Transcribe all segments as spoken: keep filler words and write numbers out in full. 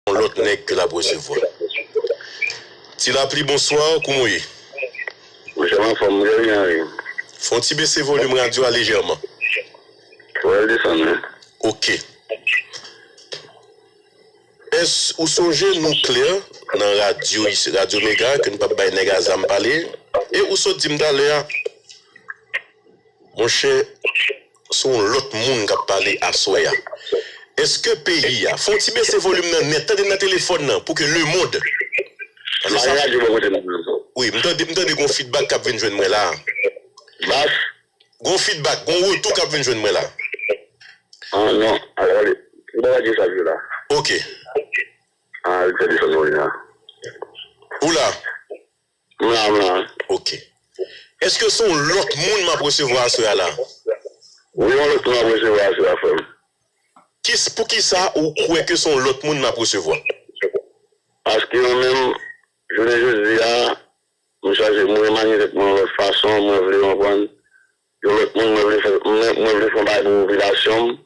yon lòt nèg ke l ap resevwa. Ti Lapli, bonswa, kouman w ye? Monchè, m anfòm, m byen, wi. Fè yon ti bese volim radyo a lejèman. Wè, l desann, wi. Oke. Èske ou sonje nou klè nan radyo isi, Radyo Mega, ke nou p ap bay nèg a zam pale? E ou sot di m talè a, monchè, se yon lòt moun k ap pale aswè a. Èske peyi a, fè yon ti bese volim nan nèt, tande nan telefòn nan, pou ke lemonn. Paske sa, radyo bò kote m nan. Wi, m tande, m tande gon feedback k ap vin jwenn mwen la. Bas. Gon feedback, gon retou k ap vin jwenn mwen la. Ah, non, ale, ale. M pa di sa vye la. Oke. Ah, li fè desann mwen la. Ou la? M la, m la. Oke. Èske se yon lòt moun m ap resevwa aswè a la? Wi, yon lòt moun m ap resevwa aswè a, frè m. Kis-, poukisa ou kwè ke se yon lòt moun m ap resevwa? Paske mwen menm, jounen jodi a, m chwazi m remanye tèt mwen yon lòt fason, mwen vle konprann yon lòt moun, mwen vle fè, mwen, mwen vle fè yon bagay pou popilasyon m,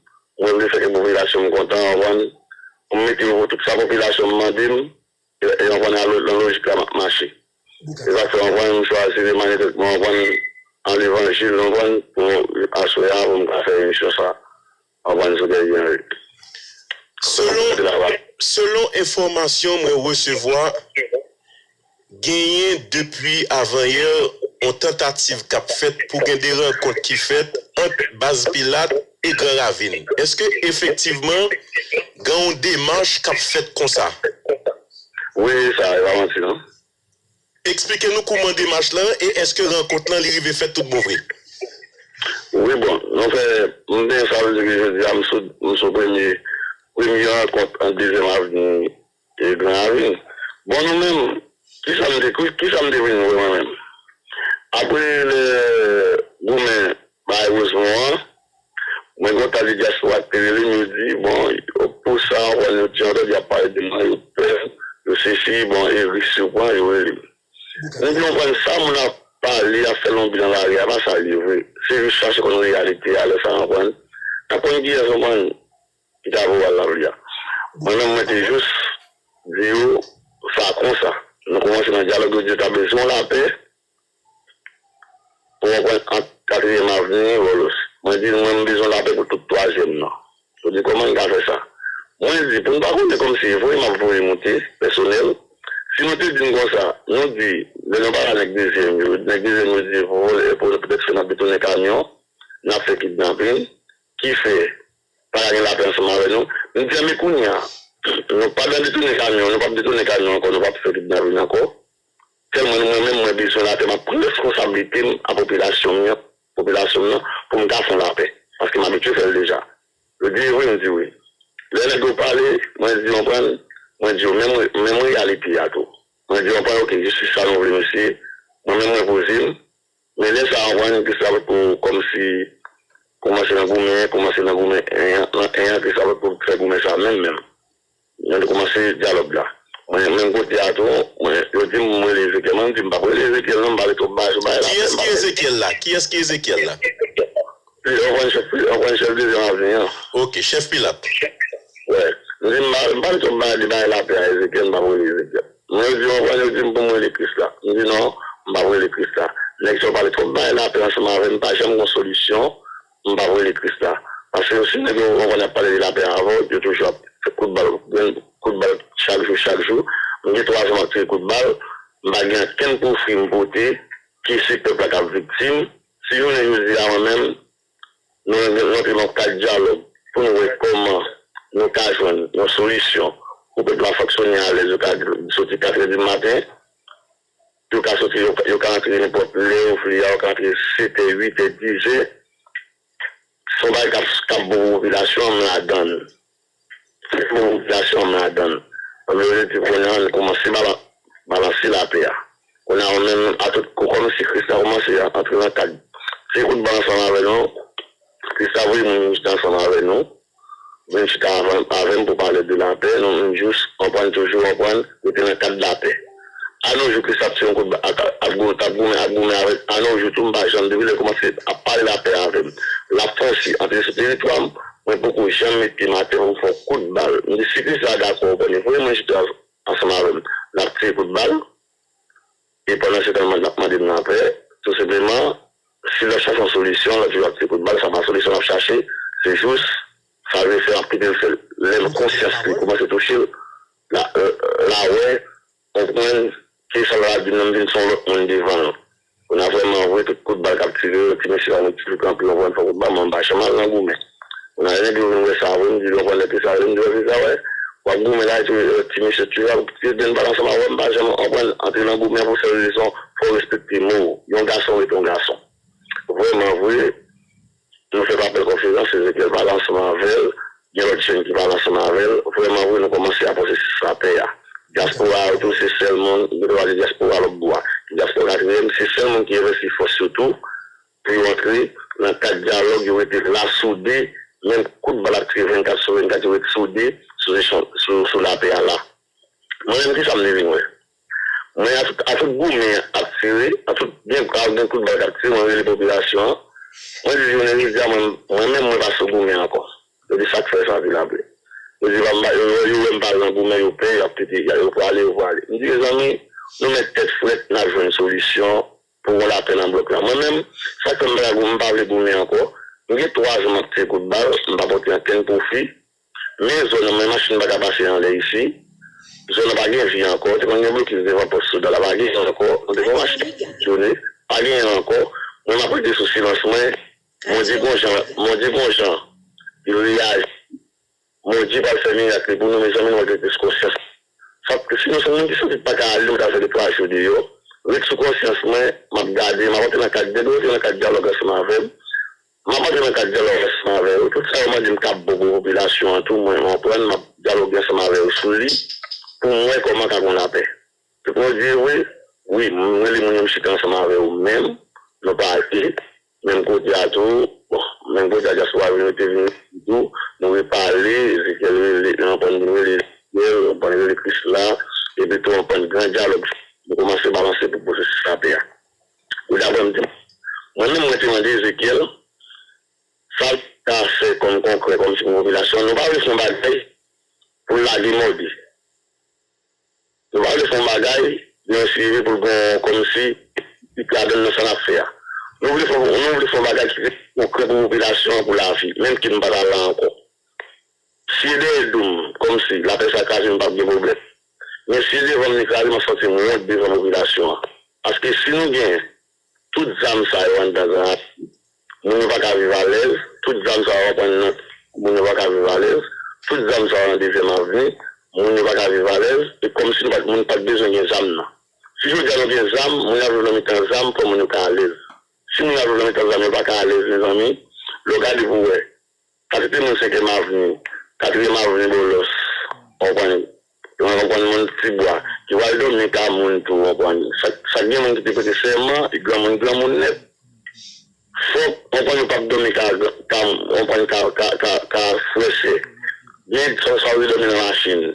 mwen vle fè ke popilasyon m kontan, konprann, pou m mete yo tout sa popilasyon m mande m, e, e konprann, nan lo-, nan lojik la m ap mache. Se sa k fè, konprann, m chwazi remanye tèt mwen, konprann, an levanjil, konprann, pou aswè a, pou m ka fè emisyon sa. Anvan n sou dèyè an ret. Selon, selon enfòmasyon mwen resevwa, genyen depi avanyè yon tantativ k ap fèt pou gen de rankont ki fèt ant Baz Pilat e Gran Ravin. Èske efektivman gen yon demach k ap fèt konsa? Wi, sa, e pa manti, non. Eksplike nou kouman demach lan e èske rankont lan li rive fèt tout bon vre? Wi, bon, nou fè, m gen sa vle di ke jodi a m sou, m sou premye, premye rankont ant Dezyèm Avni e Gran Ravin. Bon, nou menm, kisa m te, ki, kisa m te vin wè mwen menm? Apre lè goumen bay Rosemont an, mwen gen yon tas de dyaspora ki te rele m, yo di, bon, pou sa, w konn, yo di, yo tande y ap pale de mwen, yo pè, yo sesi, bon, e risk yo pran, yo rele m. Nou di, w konprann, sa moun ap pale, ap fè lonbri nan lari a, pa sa l ye vre. Se jis chache konn reyalite a, lè sa, w konprann. N ap konn kiyès, w konprann, ki ta voye al la, a. Mwen menm, mwen te jis di yo sa konsa. Nou kòmanse nan dyalòg, yo di yo ta bezwen lapè, pou w konprann, ant Katriyèm Avni e Vòlòs. Mwen di, mwen, m bezwen lapè pou tout twazyèm nan. Yo di, kòman n ka fè sa? Mwen di, pou n pa konnen kòmsi e voye m ap voye moute, pèsonèl, si nou te di n konsa, nou di, lè nou pale a nèg dezyèm yo, nèg dezyèm yo di, vòlè, pou, poutèt se n ap detounen kamyon, n ap fè kidnapin, ki fè pa ka gen lapè ansanm avè nou. M di, men kounye a, nou pa nan detounen kamyon, nou p ap detounen kamyon ankò, nou p ap fè kidnapin ankò. Sèlman nou, mwen menm, mwen bezwen lapè, m ap pran responsablite m a popilasyon m nan, popilasyon m nan, pou m ka fè yon lapè. Paske m abitye fè l deja. Yo di, e vre, m di wi. Lè nèg yo pale, mwen di, w konprann, mwen di yo, menm, menm reyalite a tou. Mwen di, w konprann, oke, jistis sa nou vle, mesye. Mwen menm, mwen poze m. Men lè sa a, w konprann, Krisla pot ko kòmsi kòmanse nan goumen, kòmanse nan goumen en an, nan en an, Krisla pot ko fè goumen sa a menm, menm. Nan kòmanse dyalòg la. Mwen, menm kote a tou, mwen, yo di m, mwen rele Ezekyèl. Mwen, m di, m p ap rele Ezekyèl, non, m pale twòp bagay sou bagay la. Kiyès ki Ezekyèl la? Kiyès ki Ezekyèl la? Anprann chèf, anprann chèf Dezyèm Avni an. Ok, chèf Pilat. Wè. M di, m pa, m pa twòp bay de bagay lapè a Ezekyèl, m pa rele Ezekyèl. Mwen, yo di, w konprann, yo di m pou m rele Krisla. M di, non, m pa rele Krisla. Nèg sa yo pale twòp bagay lapè ansanm avè m, pa janm gon solisyon, m pa rele Krisla. Paske si nèg yo, w konprann, ap pale de lapè avè w, yo toujou ap fè kout bal, kout bal chak jou, chak jou. M gen twa zan m ap tire kout bal, m pa gen ankenn pwofil m pote, ki se pèp la k ap viktim. Si jounen jodi a, mwen menm, nou, nou antre nan yon kad dyalòg pou nou wè kòman nou ka jwenn yon solisyon pou pèp la fonksyone alèz. Yo ka soti katrè di maten, yo ka soti, yo, yo ka antre nenpòt lè yo vle a, yo ka antre setè, uitè, dizè. Se yon bagay k ap, k ap bon pou popilasyon an, m ladann. Popilasyon an ladann. Ann rete kounye a, ann kòmanse bala-, balanse lapè a. Kounye a, ou menm, a tout kou, kòmsi Krisla kòmanse antre nan kad. Se kout bal ansanm avè nou. Krisla voye moun vin chita ansanm avè nou. Vin chita avè, avè m pou pale de lapè. Nou menm jis konprann, toujou konprann, rete nan kad lapè. A nos jours, Krisla ap tire yon kout bal, ap, ap, ap gou-, ap goumen, ap goumen avè, a nos jours tou, m pa janm, depi lè l kòmanse ap pale lapè avè m, l ap fè yon si antre sou teritwa m, Mwen poko janm met pye m atè pou m fè yon kout bal. M di, si Krisla dakò, ou konn, voye mwen chita ansanm avè m. N ap tire kout bal. E pandan se tan, n ap mande n lapè. Tou senpleman, si l ap chache yon solisyon, l ap di l ap tire kout bal, sa pa solisyon l ap chache. Se jis, sa l vle fè, l ap kite l fè l. Lè konsyans li kòmanse touche l, la, la wè, konprann ke sa l ap di m nan, m vin se yon lòt moun devan l. Kounye a vrèman vre, tout kout bal k ap tire yo, ti mesye pa gen ti kout anpil, anpil fò kout bal, mwen m pa janm al nan goumen. Kounye a lè nèg yo vin wè sa vre, m di yo konn lè ke sa vre, m di yo se sa wè. W ap goumen la, ti, ti mesye tire, ap tire grenn bal ansanm avè m, m pa janm konprann antre nan goumen pou sèl rezon, fò w respekte mo w. Yon gason rete yon gason. Vrèman vre, nou fè Papèl konferans, Ezekyèl pale ansanm avè l, gen lòt jèn ki pale ansanm avè l. Vrèman vre, nou kòmanse a pran pwosesis lapè a. Dyaspora a tou, se sèl moun, nou te pale dyaspora lòt bò a. Dyaspora katriyèm, se sèl moun ki envesti fòs yo tou, pou yo antre nan kad dyalòg, yo rete la soude, menm kout bal ap tire vennkat sou vennkat, yo rete soude sou, sou, sou lapè a la. Mwen menm, kisa m te vin wè? Mwen, a tout, a tout goumen ap tire, a tout gen, a gen kout bal k ap tire, mwen rele popilasyon an. Mwen di, jounen jodi a, mwen, mwen menm, mwen pa sou goumen ankò. Yo di, sa k fè sa, Vilaplen? Yo di, pa m pa, yo, yo wè m pa al nan goumen, yo pè, y ap kite, yo prale, yo prale. M di, mezanmi, nou met tèt frèt, n ap jwenn solisyon pou yon lapè nan blòk la. Mwen menm, sa k fè m pa, m pa vle goumen ankò, m gen twa zan m ap tire kout bal, m pa pote ankenn pwofi. Men zòn nan, men machin pa ka pase anlè isi. Zòn nan pa gen vi ankò. Te konn gen blokis devan pòs Soda la, pa genyen ankò. Nou te gen machin fonksyone, pa genyen ankò. Mwen, m ap rete sou silans mwen. Bondye gon jan, Bondye gon jan, li reyaji. Bondye pral fè mirak li pou nou, mezanmi, nou mèt rete sou konsyans. Sa, si nou se moun ki santi pa ka ale, nou ta fè de twa jou deyò. Ret sou konsyans mwen, m ap gade, m ap antre nan kad, depi w antre nan kad dyalòg ansanm avè m, m ap antre nan kad dyalòg ansanm avè yo. Tout sa yo mande m k ap bon pou popilasyon an tou, mwen, mwen pran, m ap dyaloge ansanm avè yo sou li, pou m wè kòman ka gon lapè. Tout moun di wi, wi, m rele moun yo, m chita ansanm avè yo menm, nou pale, menm kote a tou, bon, menm kote a dyaspora vin, yo te vin tou, nou repale, Ezekyèl rele, anprann vin rele Ezekyèl, anprann rele Krisla, epi tou anprann gran dyalòg, nou kòmanse balanse pou pwosesis lapè a. Ou daprè m di, mwen menm mwen te mande Ezekyèl, sa l ka fè kòm konkrè, kòmsi pou popilasyon, nou pa vle fè yon bagay pou l lage mòde. Nou pa vle fè yon bagay, yon swivi pou l gon kòmsi li ladann nan sa n ap fè a. Nou vle fè, nou vle fè yon bagay ki konkrè pou popilasyon an, pou lavi, menm ke m pa ta la ankò. Si e dèyè do m, kòmsi lapè sa kraze, m p ap gen pwoblèm. Men si e devan m li kraze, m ap santi m wont devan popilasyon an. Paske si nou gen tout zam sa yo anndan Gran Ravin, moun yo pa ka viv alèz. Tout zam sa yo w ap pran nan, moun yo pa ka viv alèz. Tout zam sa yo nan Dezyèm Avni, moun yo pa ka viv alèz. E kòmsi nou pa t, moun pa t bezwen gen zam nan. Si jodi a nou gen zam, moun yo ap viv nan mitan zam, fò moun yo ka alèz. Si moun yo ap viv nan mitan zam, yo pa ka alèz, mezanmi. Lè w gade pou w wè, kantite moun Senkyèm Avni, Katriyèm Avni, Bòlòs, w konprann, w konprann, moun Tibwa, ki pral dòmi ka moun tou, w konprann. Sa, sa gen moun ki te prete sèman, e granmoun, granmoun nèt. Fòk, w konprann, yo p ap dòmi ka, ka, w konprann, ka, ka, ka, ka frè sè. Gen sa, sa yo te dòmi nan machin.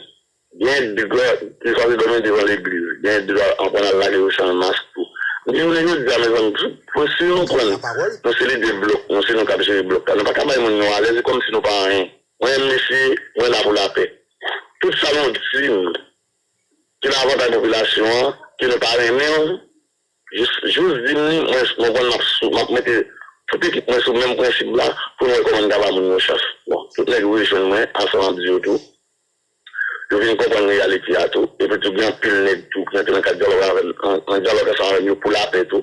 Gen de gwa ki sòti dòmi devan legliz. Gen de gwa ankò n al lage yo san mas tou. M di jounen jodi a, mezanmi, pou, pou si nou pran, nou se lidè blòk, nou se nou k ap jere blòk la. Nou pa ka bay moun yo alèz, se kòmsi nou pa anyen. Mwen menm mesye, mwen la pou lapè. Tout sa nou di m, ki nan avantay popilasyon an, ke nou pa renmen l, jis, jis di m li, mwen, mwen konn m ap sou, m ap mete tout ekip mwen sou menm prensip la, pou nou wè kòman n ka ba moun yo chans. Bon, tout nèg yo rejwenn mwen, ansanm ap di yo tou. Yo vin konprann reyalite a tou. Epi tou, gen anpil nèg tou ki antre nan kad dyalòg avè m, nan, nan dyalòg ansanm avè m yo pou lapè tou.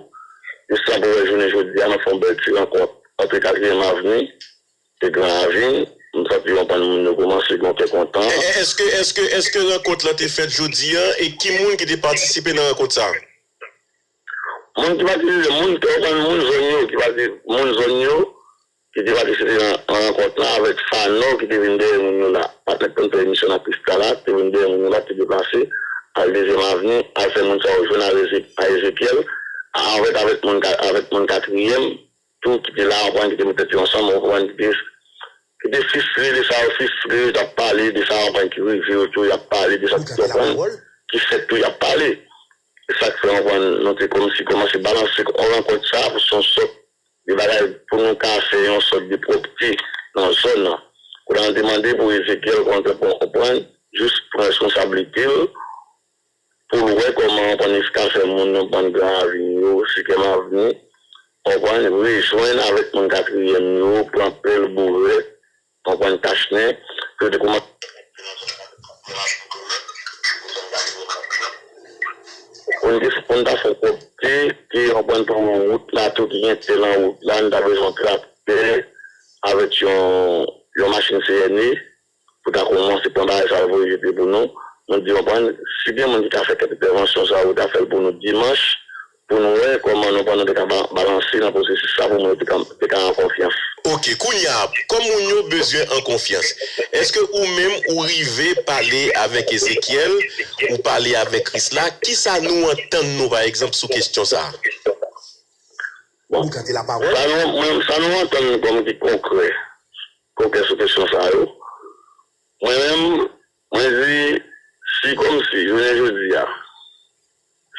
Jis sa pou wè jounen jodi a, nou fè yon bèl ti rankont antre Katriyèm Avni e Gran Ravin. M santi yon bann moun yo kòmanse gen yon kè kontan. E, e, èske, èske, èske rankont lan te fèt jodi a? E ki moun ki te patisipe nan rankont sa a? Moun ki patisipe, moun ki konprann, moun zòn yo, ki pati, moun zòn yo, ki te patisipe nan, nan rankont la avèk Fanò ki te vin dèyè moun yo la. Patnè k konn fè emisyon nan Krista la, te vin dèyè moun yo la, te deplase al Dezyèm Avni, al fè moun sa yo jwenn a Eze-, a Ezekyèl, a, anfèt, avèk moun ka-, avèk moun Katriyèm tou ki te la, w konprann, ki te met tèt yo ansanm, w konprann, ki te, ki te fristre de sa yo fristre, yo t ap pale de sa, w konprann, ki rive yo tou, y ap pale de sa, w konprann, ki fèt tou, y ap pale. E sa k fè, w konprann, nou te kòmsi kòmanse balanse rankont sa a pou se yon sòt de bagay pou nou ka fè yon sòt de pwòpte nan zòn nan. Kounye a nou te mande pou Ezekyèl konn fè pran, konprann, jis pran responsablite l, pou l wè kòman, konprann, li ka fè moun, konprann, Gran Ravin yo, Siksè Avni, konprann, rejwenn avèk moun Katriyèm yo, pran Pèl Bourèt, konprann, Tachnen, pou yo te koumanse pou n te, pou n ta fè yon kòpte, ki, konprann, pou wout la tou, ki gen tè nan wout la, nou ta bezwen traktè avèk yon, yon machin C N E, pou ta kòmanse pran bagay sa yo voye jete pou nou. Nou di, konprann, si gen moun ki ka fè kèk entèvansyon sa yo, ta fè l pou nou dimanch, pou nou wè kòman nou, konprann, nou te ka ba-, balanse nan pwosesis sa pou moun yo te ka, te ka an konfyans. Ok, kounye a, kòm moun yo bezwen an konfyans, èske ou menm ou rive pale avèk Ezekyèl, ou pale avèk Krisla, kisa nou antann nou, pa egzanp, sou kesyon sa a? Bon, sa nou, mwen, sa nou antann nou kòm ki konkrè, konkrè sou kesyon sa yo. Mwen menm, mwen di, si kòmsi, jounen jodi a,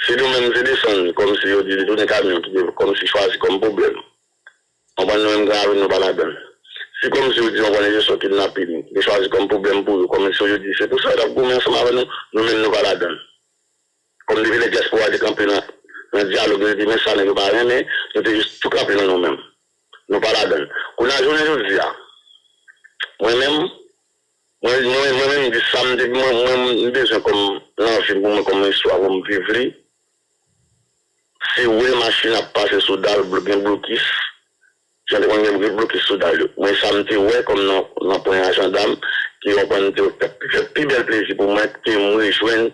si nou menm se desann, kòmsi yo di, tounen kamyon, ki te kòmsi chwazi kòm pwoblèm. Konprann nou menm Gran Ravin nou pa ladan l. Si kòmsi yo di, konprann, jesyon kidnapin, ki te chwazi kòm pwoblèm pou yo, kòmsi yo di, se pou sa yo t ap goumen ansanm avè nou, nou menm nou pa ladan l. Kòm depi lè dyaspora te kanpe nan, nan dyalòg, nou te di, men sa nèg yo pa renmen, nou te jis tou kanpe nan nou menm. Nou pa ladan l. Kounye a, jounen jodi a, mwen menm, mwen, mwen, mwen menm, m di sa m te, mwen, mwen, m bezwen kòm nan vi pou mwen, kòm istwa pou m viv li. Si w wè machin ap pase sou dal, blo-, gen blokis, jan te konn gen blokis sou dal yo. Mwen, sa m te wè kòm nan, nan pwen a jandam, ki konprann te fè, fè pi bèl plezi pou mwen, ke m rejwenn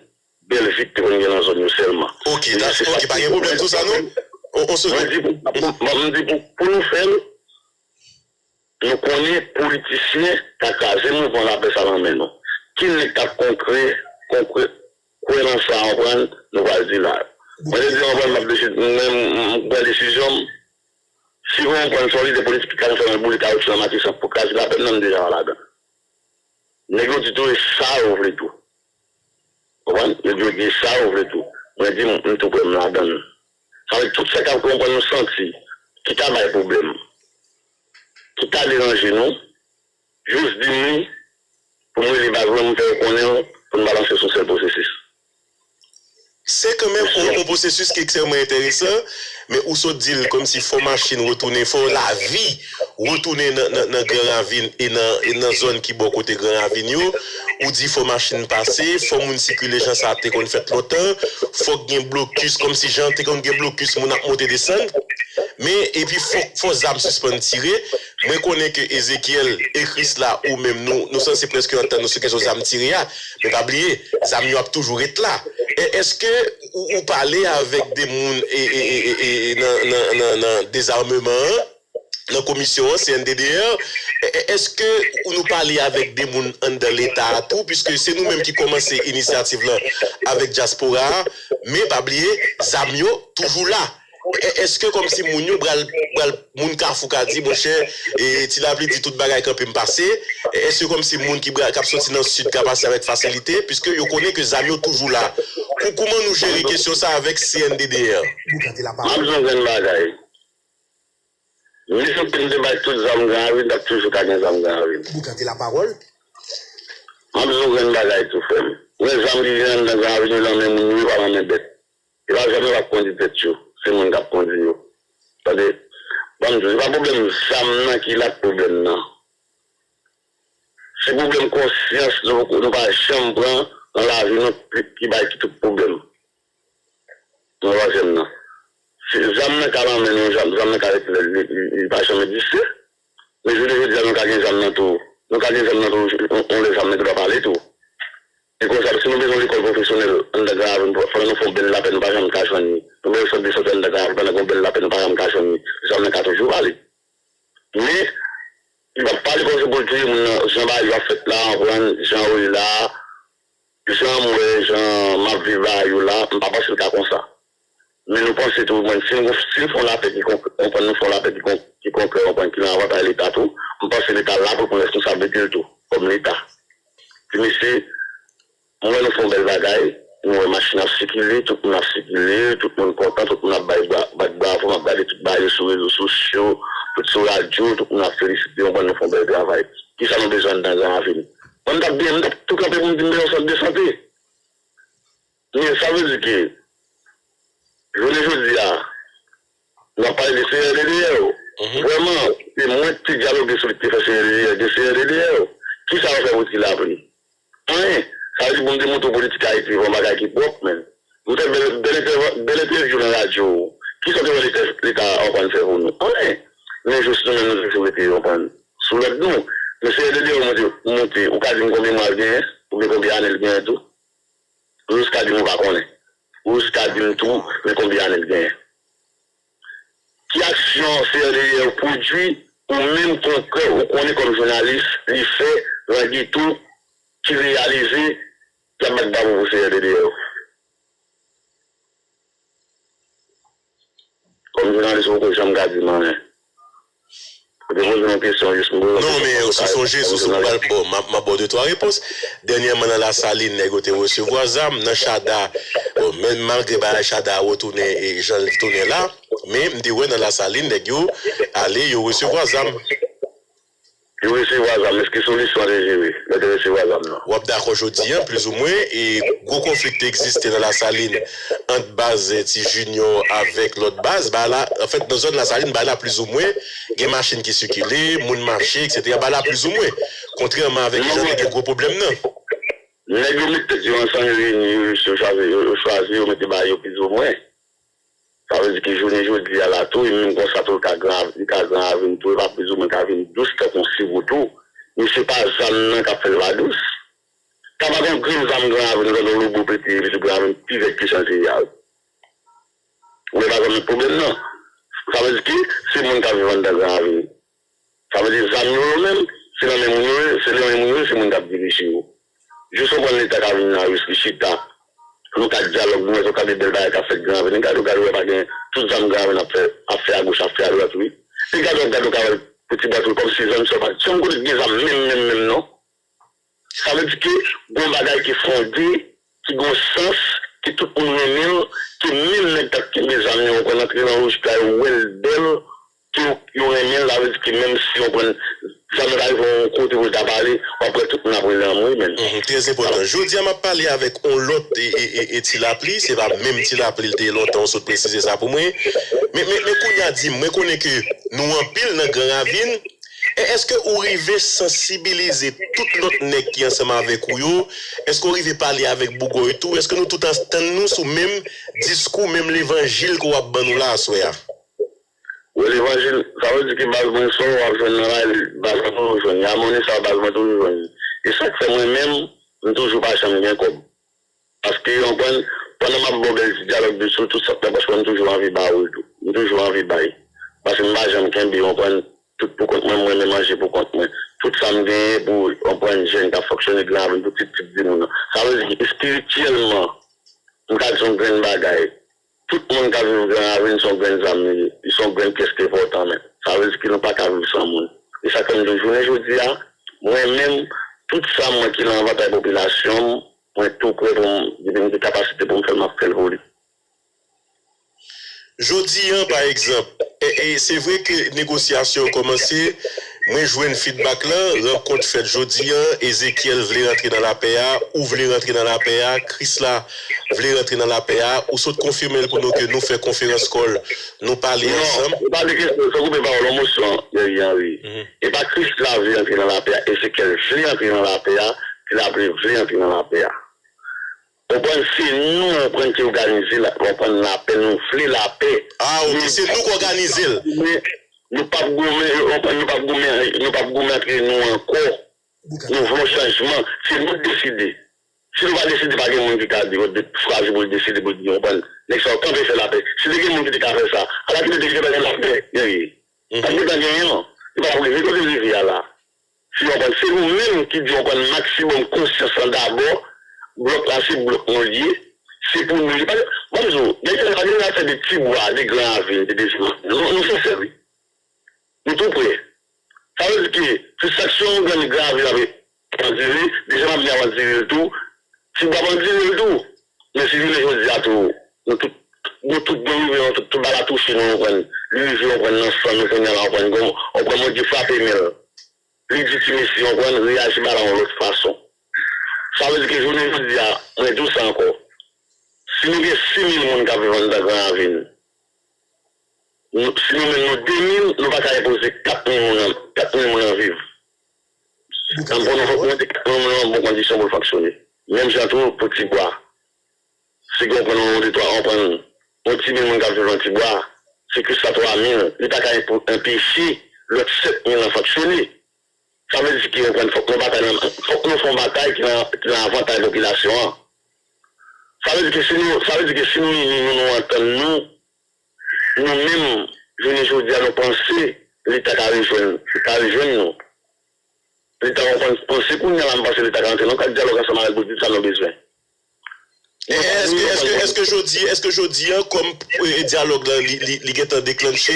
bèl vi k te konn gen nan zòn yo sèlman. Ok, men se ok, pa gen pwoblèm sou sa, non? On, on seconde. Mwen di pou, pou, m di pou, pou nou fè l, nou konnen politisyen ka kraze mouvman lapè sa nan men nou. Ki nèg k ap konkre, konkre, kwè nan sa, konprann, nou pral di la. Mwen te di, konprann, m ap deside, mwen, m, m pran desizyon m. Si konprann, se yon lidè politik ki ka fè yon boule kawotchou nan Matisan pou kraze lapè m nan, m deja pa ladan. Nèg yo di tou, e sa yo vle tou. Konprann? Yo di, yo di sa yo vle tou. Mwen di, m, m tou prè, m ladan l. Sa vle di, tout sa k ap konprann nou santi, ki ta bay pwoblèm, ki ta deranje nou, jis di m li, pou m rele baz mwen, m fè yo konnen l, pou n balanse sou sèl pwosesis. Se kanmenm yon, yon pwosesis ki ekstrèmman enteresan, men ou sot di l kòmsi fò machin retounen, fò lavi retounen nan, nan, nan Gran Ravin e nan, e nan zòn ki bò kote Gran Ravin yo. Ou di fò machin pase, fò moun sikile jan sa te konn fèt lontan, fòk gen blokis, kòmsi jan te konn gen blokis, moun ap monte desann. Men, epi fò, fò zam sispann tire. Mwen konnen ke Ezekyèl e Krisla ou menm nou, nou sanse prèske antann nou sou kesyon zam tire a. Men pa bliye, zam yo ap toujou ret la. E, èske ou, ou pale avèk de moun e, e, e, e, e, nan, nan, nan, nan dezameman an, nan komisyon an, C N D D R? E, e, èske ou nou pale avèk de moun anndan Leta a tou? Piske se nou menm ki kòmanse inisyativ lan avèk dyaspora a, men pa bliye, zam yo toujou la. E, èske kòmsi moun yo pral, pral, moun Kafou ka di, monchè, e, Ti Lapli di tout bagay kanpe m pase? E, èske kòmsi moun ki pral, k ap soti nan Sid ka pase avèk fasilite? Piske yo konnen ke zam yo toujou la. Kou-, kouman nou jere kesyon sa avèk C N D D R? M ap di yon grenn bagay. Menm si yo te bay tout zam Gran Ravin, t ap toujou ka gen zam Gran Ravin. M ap di yon grenn bagay tou, frè m. Ou wè zam ki gen anndan Gran Ravin yo nan men moun yo, yo pa nan men bèt. Yo pa janm yo p ap kondi tèt yo. Se moun k ap kondi yo. Tande, ban m di w, se pa pwoblèm zam nan ki la k pwoblèm nan. Se pwoblèm konsyans nou, nou pa janm pran nan lavi nou ki, ki bay ki tout pwoblèm. Nan twazyèm nan. Se zam nan ka nan men nou, zam, zam nan ka rete, li, li, li pa janm egziste. Men jounen jodi a, nou ka gen zam nan tou. Nou ka gen zam nan tou, yon, yon lè zam nan gen dwa pale tou. E konsa, si nou bezwen lekòl pwofesyonèl anndan Gran Ravin, pandan nou fè yon bèl lapè, nou pa janm ka jwenn li. Nou bezwen sant de sante anndan Gran Ravin, pandan gen yon bèl lapè, nou pa janm ka jwenn li. Zam nan ka toujou pale. Men, li p ap pale kòmsi pou l touye moun nan, jan bagay yo ap fèt la, konprann, jan yo ye la, jan m wè, jan m ap viv bagay yo la, m pa panse l ka konsa. Men nou panse tou, mwen, si n, si n fè yon lapè ki konkrè, konprann, nou fè yon lapè ki kon-, ki konkrè, konprann, ki nan avantay Leta tou, m panse Leta la pou l pran responsablite l tou, kòm Leta. Di mesye, m wè nou fè yon bèl bagay, Nou wè machin ap sikile, tout moun ap sikile, tout moun kontan, tout moun ap bay bra, bat bravo, m ap gade tout bagay yo sou rezo sosyo, tout sou radyo, tout moun ap felisite, w konprann, nou fè yon bèl travay. Kisa nou bezwen anndan Gran Ravin? Mwen, m t ap byen, m t ap tou kanpe pou m di m bezwen sant de sante. Men sa vle di ke, jounen jodi a, n ap pale de C R D D R. Vrèman, se mwen ki te dyaloge sou li ki te fè C R D D R, de C R D D R. Kisa yo fè pou Ti Lapli? Anyen. Sa vle di pou m te montre w politik Ayiti, se yon bagay ki pwòp, men. M fè bèl, bèl entèv-, bèl entèvyou nan radyo. Kisa w te wè Leta, Leta a konn fè pou nou? Anyen. Men jis nou menm nou toujou rete, w konprann, sou lòd nou. Men C R D D R monte, monte, ou ka di m konbyen mwa l genyen? Oubyen konbyen ane l genyen tou? Ou jis ka di m ou pa konnen. Ou jis ka di m tou, men konbyen ane l genyen? Ki aksyon C R D D R pwodui, ou menm konkrè, ou konnen kòm jounalis, li fè, Langitou, ki reyalize, ki ap bat bravo pou C R D D R? Kòm jounalis, ou poko janm ka di m anyen. Ou te poze m yon kesyon, jis m Non, men si w sonje, sou, sou pral, bon, m ap, m ap ba w de twa repons. Dènyèman, nan Lasalin, nèg yo te resevwa zam. Nan Chada, bon, men malgre bagay Chada a retounen e jan l tounen la, men m te wè nan Lasalin, nèg yo ale, yo resevwa zam. Yo resevwa zam, èske solisyon an te jere lè yo te resevwa zam nan? W ap dakò jodi a, plizoumwen, e gwo konfli ki te egziste nan Lasalin ant baz Ti Junior avèk lòt baz, bagay la, anfèt, nan zòn Lasalin, bagay la plizoumwen, gen machin ki sikile, moun mache, etsetera. Bagay la plizoumwen, kontrèman avèk jan te gen gwo pwoblèm nan. Nèg yo met tèt yo ansanm, yo reyini, yo, yo chwazi, yo, yo chwazi, yo mete bagay yo plizoumwen. Sa vle di ke jounen jodi a la tou, e menm konsa tou, li ka Gran, li ka Gran Ravin tou, e pa plizoumwen ka vin dous tankou yon siro tou. Men se pa zam nan k ap fè l pa dous. Ka pa gen yon grenn zam Gran Ravin, ou tande yon lobo pete, epi tou Gran Ravin pi rèd ke Chantiryal. Ou wè pa konn pwoblèm nan. Sa vle di ke se moun k ap viv anndan Gran Ravin. Sa vle di zam yo, yo menm, se nan men moun yo ye, se nan men moun yo ye, se moun k ap dirije yo. Jis w konprann Leta ka vin nan ris li chita. Nou ka dyalòg, nou wè se yon kantite bèl bagay k ap fèt Gran Ravin. Gade, gade, w wè pa gen tout zam Gran Ravin ap fè, ap fè agoch, ap fè adwat, wi. E gade, gade, w ka wè pou ti bwat, wi, kòmsi zam sa pa janm kote gen zam menm, menm, menm, non. Sa vle di ke gon bagay ki fonde, ki gon sans, ke tout moun renmen l, ke menm nèg k ap kenbe zam yo, w konn antre nan lojik la, yo wè l bèl, ke yo, yo renmen l, sa vle di ke menm si w konn zam nan ta rive yon kote pou l ta pale, w ap wè tout moun ap rele anmwe menm. Mhm, trè enpòtan. Jodi a, m ap pale avèk yon lòt e, e, e, e Ti Lapli, se pa menm Ti Lapli l te ye lontan, w sot presize sa pou mwen. Men, men, men kounye a, di m, mwen konnen ke nou anpil nan Gran Ravin, E èske ou rive sansibilize tout lòt nèg ki ansanm avèk ou yo? Èske ou rive pale avèk boug ou yo tou? Èske nou tout antann nou sou menm diskou, menm levanjil ke w ap ban nou la aswè a? Wi, levanjil, sa vle di ke baz mwen, sa w ap jwenn nan lari, baz mwen toujou jwenn. Amoni sa, baz mwen toujou jwenn. E sa k fè mwen menm, m toujou pa janm gen kòb. Paske, w konprann, pandan m ap ba w bèl ti dyalòg de sou tout sa k nan pòch mwen, m toujou anvi ba ou l tou. M toujou anvi bay. Paske m pa janm kenbe, w konprann, tout pou kont mwen, m renmen manje pou kont mwen. Tout sa m genyen pou, w konprann, jèn k ap fonksyone Gran Ravin, pou ti, ti timoun nan. Sa vle di, espirityèlman, m ka di yon grenn bagay. Tout moun k ap viv Gran Ravin se yon grenn zam li ye. Li se yon grenn pyès ki enpòtan menm. Sa vle di ke nou pa ka viv san moun. E sa k fè m di w, jounen jodi a, mwen menm, tout sa mwen ki nan avantaj popilasyon m, mwen tou prè pou m, depi m gen kapasite pou m fè l, m ap fè l pou li. Jodi a, pa egzanp, e, e, se vre ke negosyasyon yo kòmanse, mwen jwenn feedback lan, rankont fèt jodi a, Ezekiel vle rantre nan lapè a, ou vle rantre nan lapè a, Krisla vle rantre nan lapè a, ou sot konfime l pou nou ke nou fè konferans kòl, nou pale ansanm. Non, ou pa de kesyon, sa koupe pawòl, yon mosyon, Thierry Henry. E pa Krisla vle rantre nan lapè a, Ezekiel vle rantre nan lapè a, Ti Lapli vle rantre nan lapè a. Konprann, se nou, konprann, ki òganize la, konprann, lapè, nou vle lapè. Ah, ok, se nou k òganize l. Nou p ap goumen, konprann, nou p ap goumen, nou p ap goumen antre nou ankò. Nou vle yon chanjman, se nou k deside. Si nou pa deside, pa gen moun ki ka di, chwazi pou l deside, pou l di, konprann, nèg sa yo kanpe fè lapè. Si te gen moun ki te ka fè sa, ala ki te gentan gen lapè, genyen. Pa t gentan genyen, li pa t ap rive kote l rive a la. Si w konprann, se nou menm ki di w konn maksimòm konsyans lan dabò, blòk la se blòk nou l ye, se pou nou li. Pa, ban m di w, gen, pa gen afè de Tibwa, de Gran Ravin, de Dezyèm Avni. Nou, nou sensè, wi. Nou tou prè. Sa vle di ke se sa k sou yon grenn Gran Ravin ap andire, Dezyèm Avni ap andire l tou, Tibwa ap andire l tou. Men si jounen jodi a tou, nou tout, nou tout gen rive, nou tout, tout bagay la touche nou, w konprann. Li rive, w konprann, nan san nou kounye a la, w konprann, gon, w konprann, Bondye frape men l. Li di ti mesye, w konprann, reyaji ba la yon lòt fason. Sa vle di ke jounen jodi a, mwen di w sa ankò. Si nou gen sis mil moun k ap viv anndan Gran Ravin, nou, si nou menm nou de mil, nou pa ka enpoze kat mil moun nan, kat mil moun nan viv. Nan bon, nou fòk mete kat mil moun nan nan bon kondisyon pou l fonksyone. Menm jan tou pou Tibwa. Si gen yon, yon de twa, yon, yon ti mil moun k ap viv nan Tibwa, si Krisla twa mil, li pa ka enpo-, anpeche lòt sèt mil lan fonksyone. Sa vle di ke, w konprann, fòk nou batay nan, fòk nou fè yon batay ki nan, ki nan avantay popilasyon an. Sa vle di ke si nou, sa vle di ke si nou ini nou, nou antann nou, nou menm, jounen jodi a, nou panse Leta ka rejwenn, ka rejwenn nou. Leta, w konprann, panse kounye a la, m panse Leta ka rantre nan kad dyalòg ansanm avèk nou pou di sa nou bezwen. E, e, èske, èske, èske jodi, èske jodi a, kòm, e, dyalòg la, li, li, li gentan deklanche,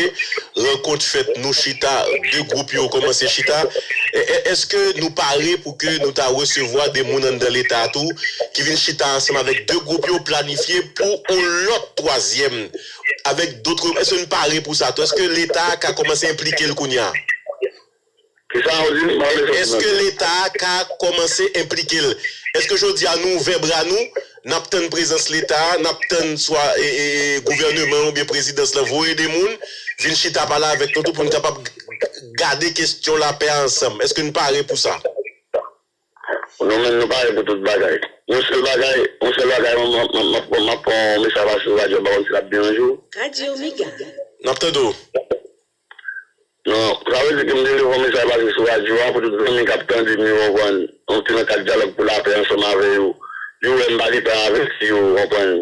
rankont fèt, nou chita, de gwoup yo kòmanse chita, e, e, èske nou pare pou ke nou ta resevwa de moun anndan Leta a tou, ki vin chita ansanm avèk de gwoup yo, planifye pou yon lòt twazyèm, avèk dòt, èske nou pare pou sa tou? Èske Leta a ka kòmanse enplike l kounye a? Kisa w di? M pa tande sa. Èske Leta a ka kòmanse enplike l? Èske jodi a nou ouvè bra nou, n ap tann prezans Leta a, n ap tann swa, e, e, e, gouvèneman oubyen prezidans lan voye de moun, vin chita pale avèk nou tou pou n kapab g-, g-, gade kesyon lapè a ansanm? Èske n pare pou sa? Nou menm nou pare pou tout bagay. Yon sèl bagay, yon sèl bagay, mwen, mwen, mwen, mwen, mwen pran yon mesaj pase sou radyo a, m pa konn si l ap deranje w. Radyo Mega. N ap tande w. Non, sa vle di ke m te leve yon mesaj pase sou radyo a pou tout zanmi k ap tande m yo, w konprann, nou te nan kad dyalòg pou lapè ansanm avè yo. Yo wè m pa gen tan avèk yo, w konprann.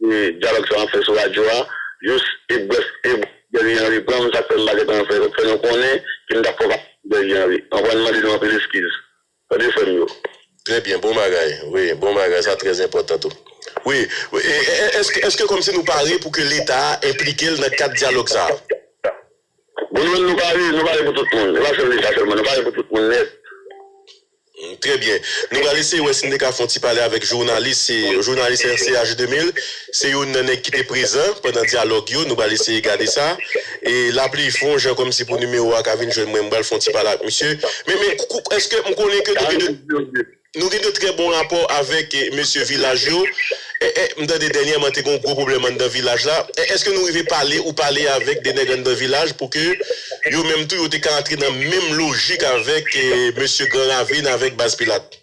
E dyalòg sa m ap fè sou radyo a, jis e brèf, e Guerrier Henry pran m, sa k fè m pa gen tan fè, fè nou konnen ke m t ap fè yon pati Guerrier Henry. W konprann, m mande nou anpil eskiz. Tande frè m yo. Trè byen, bon bagay. Wi, bon bagay, sa trè enpòtan tou. Wi, wi, e, e, e, èske, èske kòmsi nou pare pou ke Leta a enplike l nan kad dyalòg sa a? Bon, nou menm nou pare, nou pare pou tout moun. E pa sèl Leta sèlman, nou pare pou tout moun nèt. Mm, trè byen. Nou pral eseye wè si n te ka fè yon ti pale avèk jounalis, se jounalis R C H de mil, se youn nan nèg ki te prezan pandan dyalòg yo, nou pral eseye gade sa. E Lapli fè yon jan kòmsi pou nimewo a ka vin jwenn mwen, m pral fè yon ti pale ak misye. Men, men, kou-, kou-, èske m konnen ke nou gen de, nou gen de trè bon rapò avèk, e, mesye Vilaj yo? E, e, m tande dènyèman te gen yon gwo pwoblèm anndan Vilaj la. E, èske nou rive pale ou pale avèk de nèg anndan Vilaj pou ke yo menm tou yo te ka antre nan menm lojik avèk, e, mesye Gran Ravin avèk Baz Pilat?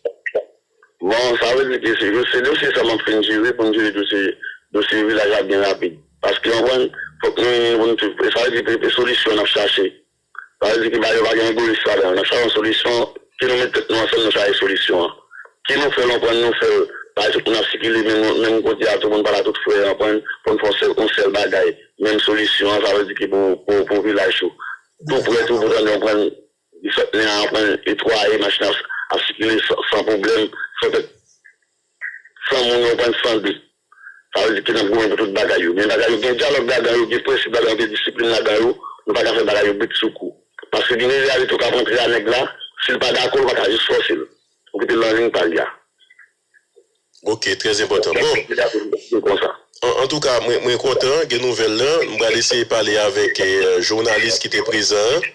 Bon, sa vle di ke se, se dosye sa m ap fin jere, pou m jere dosye, dosye Vilaj la byen rapid. Paske, w konprann, fòk nou ini pou n tout, sa vle di, pe, pe solisyon n ap chache. Sa vle di ke bagay yo pa gen egoyis ladan. N ap chache yon solisyon, ke nou met tèt nou ansanm, nou chache solisyon an. Ke nou fè l, w konprann, nou fè l. Bagay tout moun ap sikile menm, menm kote a, tout moun pale a tout frè, w konprann, pou n fè yon sèl, yon sèl bagay. Menm solisyon an, sa vle di ke pou, pou, pou Vilaj yo. Tou prè, tou pou tande, w konprann, li sot nen an pran etwaye, machin ap, ap sikile san, san pwoblèm, san pèt, san moun yo pran san de. Sa vle di ke n ap goumen pou tout bagay yo. Men bagay yo gen dyalòg ladan yo, gen prensip ladan yo, gen disiplin ladan yo, nou pa ka fè bagay yo brit sou kou. Paske gen de reyalite w ka rantre a nèg la, si l pa dakò, w pa ka jis fòse l. Ou kite l nan liy pa li a. Ok, trè enpòtan. Bon, antouka, mwen, mwen kontan gen nouvèl lan. M pral eseye pale avèk, e, jounalis ki te prezan an.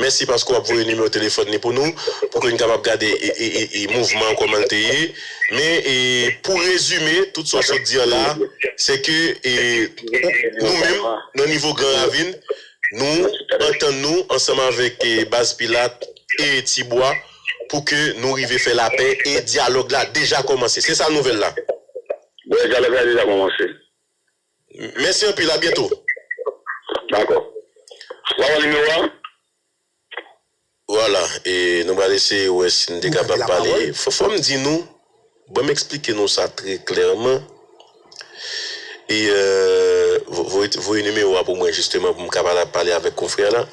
Mèsi paske w ap voye nimewo telefòn li pou nou, pou ke n kapab gade, e, e, e, e, mouvman an kòman l te ye. Men, e, pou rezime, tout sa w sot di an la, se ke, e, nou menm, nan nivo Gran Ravin, nou antann nou ansanm avèk, e, Baz Pilat e Tibwa pou ke nou rive fè lapè e dyalòg la deja kòmanse. Se sa nouvèl la. Bon, dyalòg la deja kòmanse. Mèsi anpil, a byento. Dakò. W a wè nimewo a? Vwala, e nou pral eseye wè si n te kapab pale. Fò, fò m di nou, ban m eksplike nou sa trè klèman. E, euh, vo-, voye, voye nimewo a pou mwen, jisteman, pou m kapab pale avèk konfrè la.